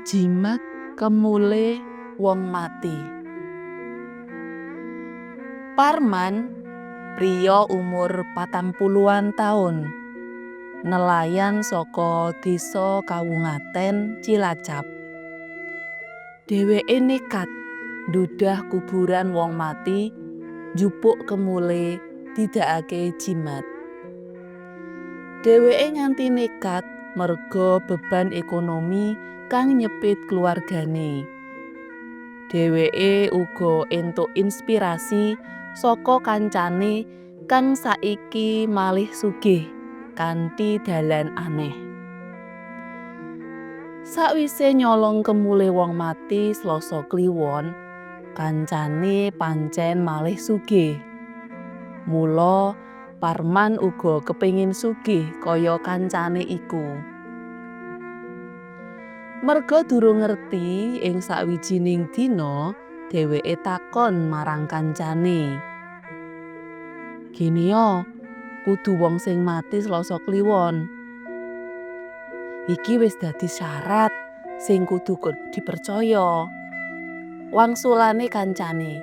Jimat kemule wong mati. Parman, priya umur 40-an taun, nelayan saka Desa Kawungaten, Cilacap. Dheweke nekat ndudah kuburan wong mati njupuk kemule didakake jimat. Dheweke nganti nekat merga beban ekonomi kang nyepit keluargane. Dheweke uga entuk inspirasi saka kancane kang saiki malih sugih kanthi dalan aneh. Sakwise nyolong kemule wong mati Selasa Kliwon, kancane pancen malih sugih. Mula Parman uga kepingin sugih kaya kancane iku. Merga durung ngerti, ing sawijining dina dheweke takon marang kancane. "Gene kudu wong sing mati Selasa Kliwon. Iki wis dadi syarat sing kudu dipercaya," wangsulane kancane.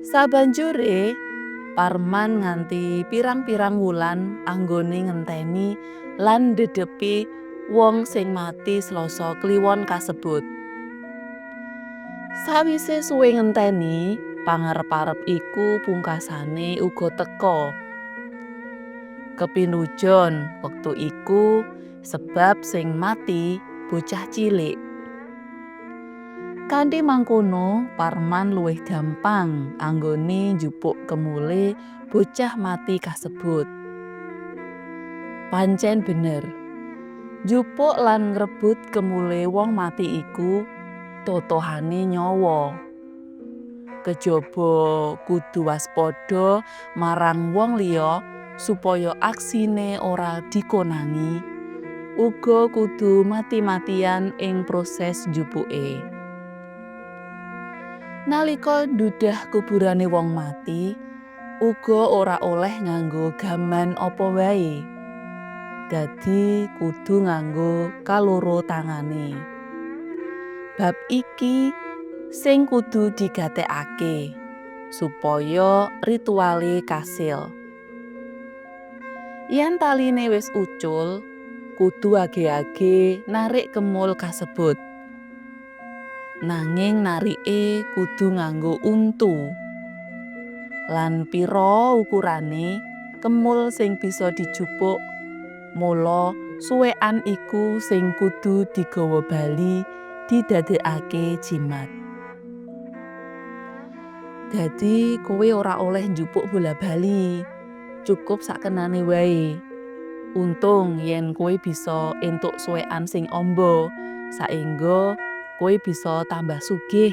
Sabanjure Parman nganti pirang-pirang wulan anggone ngenteni lan ndhedhepi wong sing mati Selasa Kliwon kasebut. Sawise suwe ngenteni, pangarep-arep iku pungkasane uga teka. Kepinujon wektu iku sebab sing mati bocah cilik. Kanthi mangkono, Parman luwih gampang anggone njupuk kemule bocah mati kasebut. Pancen bener. Njupuk lan ngrebut kemule wong mati iku totohane nyawa. Kejaba kudu waspada marang wong liya supaya aksine ora dikonangi, uga kudu mati-matian ing proses njupuke. Nalika ndudah kuburane wong mati, uga ora oleh nganggo gaman apa wae. Dadi kudu nganggo kaloro tangane. Bab iki sing kudu digatekake supaya rituale kasil. Yen taline wis ucul, kudu age-age narik kemul kasebut. Nanging narike kudu nganggo untu. Lan pira ukurane kemul sing bisa dijupuk, mula suwekan iku sing kudu digawa bali didadekake jimat. Dadi kowe ora oleh njupuk bola-bali, cukup sakenane wae. Untung yen kowe bisa entuk suwekan sing amba, saengga kowe bisa tambah sugih.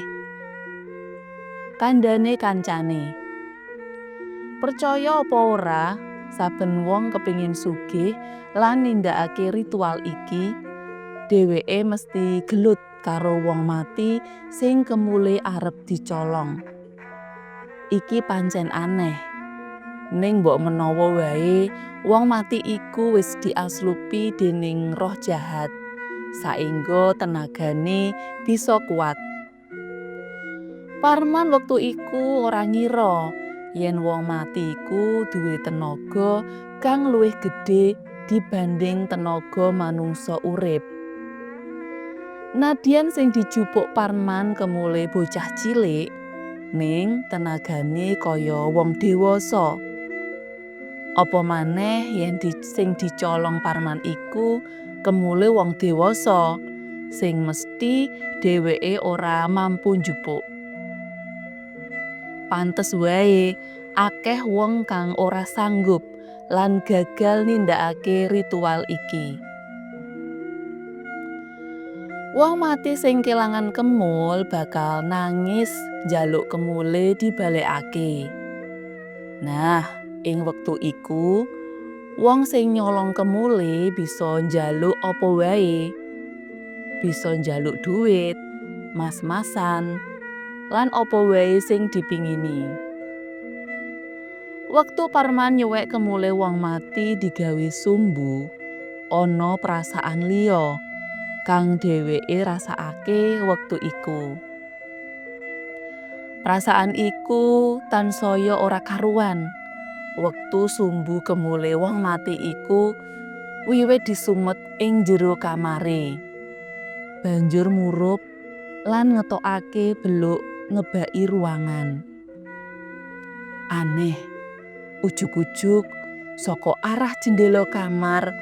Kandhane kancane. Percaya apa ora, saben wong kepingin sugih lan nindakake ritual iki, dheweke mesti gelut karo wong mati sing kemule arep dicolong. Iki pancen aneh. Ning mbok menawa wae wong mati iku wis diaslupi dening roh jahat, saengga tenagane bisa kuat. Parman wektu iku ora ngira yen wong mati iku duwe tenaga kang luwih gedhe dibanding tenaga manungsa urip. Nadyan sing dijupuk Parman kemule bocah cilik, ning tenagane kaya wong dewasa. Apa maneh yen sing dicolong Parman iku kemule wong dewasa sing mesti dheweke ora mampu njupuk. Pantes wae akeh wong kang ora sanggup lan gagal nindakake ritual iki. Wong mati sing kelangan kemul bakal nangis njaluk kemule dibalekake. Nah, ing wektu iku wong sing nyolong kemule bisa njaluk apa wae. Bisa njaluk duit, mas-masan, lan apa wae sing dipingini. Wektu Parman nyuwek kemule wong mati digawe sumbu, ana perasaan liya kang dheweke rasakake wektu iku. Prasaan iku tansaya ora karuan wektu sumbu kemule wong mati iku wiwit disumet ing jero kamare. Banjur murup lan ngetokake beluk ngebaki ruangan. Aneh, ujug-ujug saka arah jendela kamar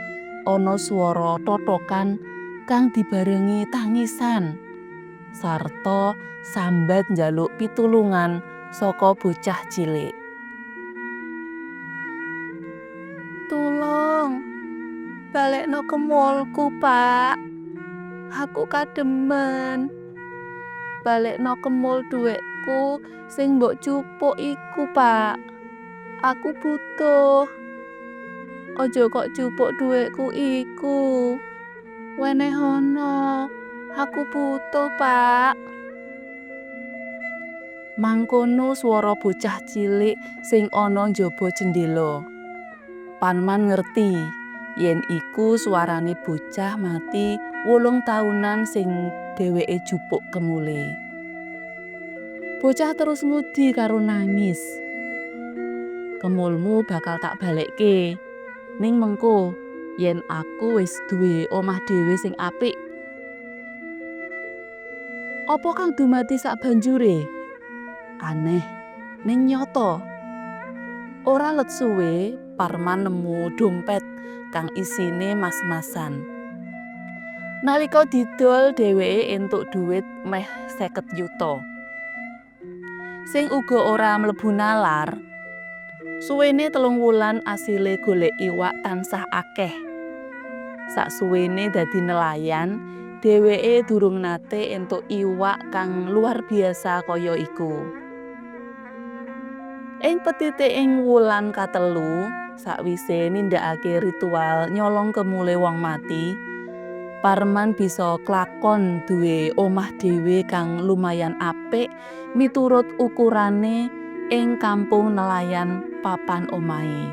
ana swara totokan kang dibarengi tangisan sarta sambat njaluk pitulungan saka bocah cilik. Tulung, balekno kemulku, Pak. Aku kademen. Balekno kemul dhuwitku sing mbok jupuk iku, Pak. Aku butuh. Aja kok jupuk dhuwitku iku. Wenehono, aku butuh, Pak. Mangkono swara bocah cilik sing ana njaba jendela. Parman ngerti yen iku suarane bocah mati 8 taunan sing dheweke jupuk kemule. Bocah terus ngudi karo nangis. Kemulmu bakal tak balekke. Ning mengko yen aku wis duwe omah dhewe sing apik. Apa kang dumadi sabanjure? Aneh, ning nyata. Ora let suwe, Parman nemu dompet kang isine mas-masan. Nalika didol dheweke entuk dhuwit meh 50 yuta. Sing uga ora mlebu nalar. Suwene 3 wulan asile golek iwak tansah akeh. Saksuwene dadi nelayan, dheweke durung nate entuk iwak kang luar biasa kaya iku. Ing petitiking wulan katelu, sakwise nindakake ritual nyolong kemule wong mati, Parman bisa klakon duwe omah dhewe kang lumayan apik miturut ukurane ing kampung nelayan papan omahe.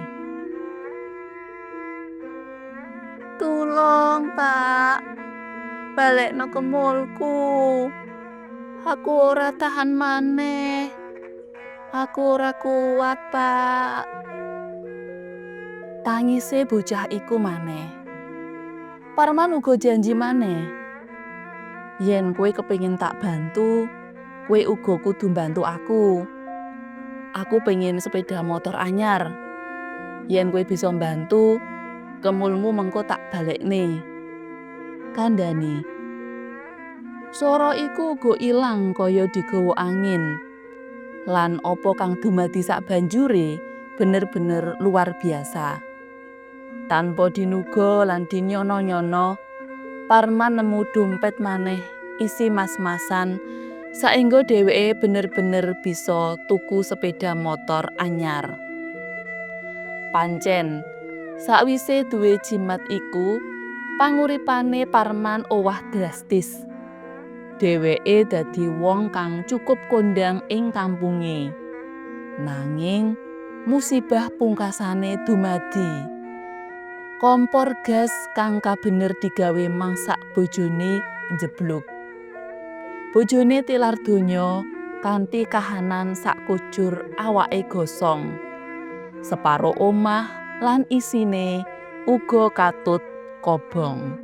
Tulung, Pak. Balekno kemulku. Aku ora tahan maneh. Aku ora kuat, Pak. Tangise bocah iku maneh. Parman uga janji maneh. Yen kowe kepingin tak bantu, kowe uga kudu mbantu aku. Aku pengen sepeda motor anyar. Yen kowe bisa mbantu, kemulmu mengko tak balekne. Kandhane. Swara iku uga ilang kaya digawa angin. Lan apa kang dumadi sabanjure bener-bener luar biasa. Tanpa dinuga lan dinyono-nyono, Parman nemu dompet maneh isi mas-masan saengga dheweke bener-bener bisa tuku sepeda motor anyar. Pancen, sakwise duwe jimat iku, panguripane Parman owah drastis. Dheweke dadi wong kang cukup kondang ing kampunge. Nanging musibah pungkasane dumadi. Kompor gas kang kabener digawe masak bojone njeblug. Bojone tilar donya kanthi kahanan sakujur awake gosong. Separo omah lan isine uga katut kobong.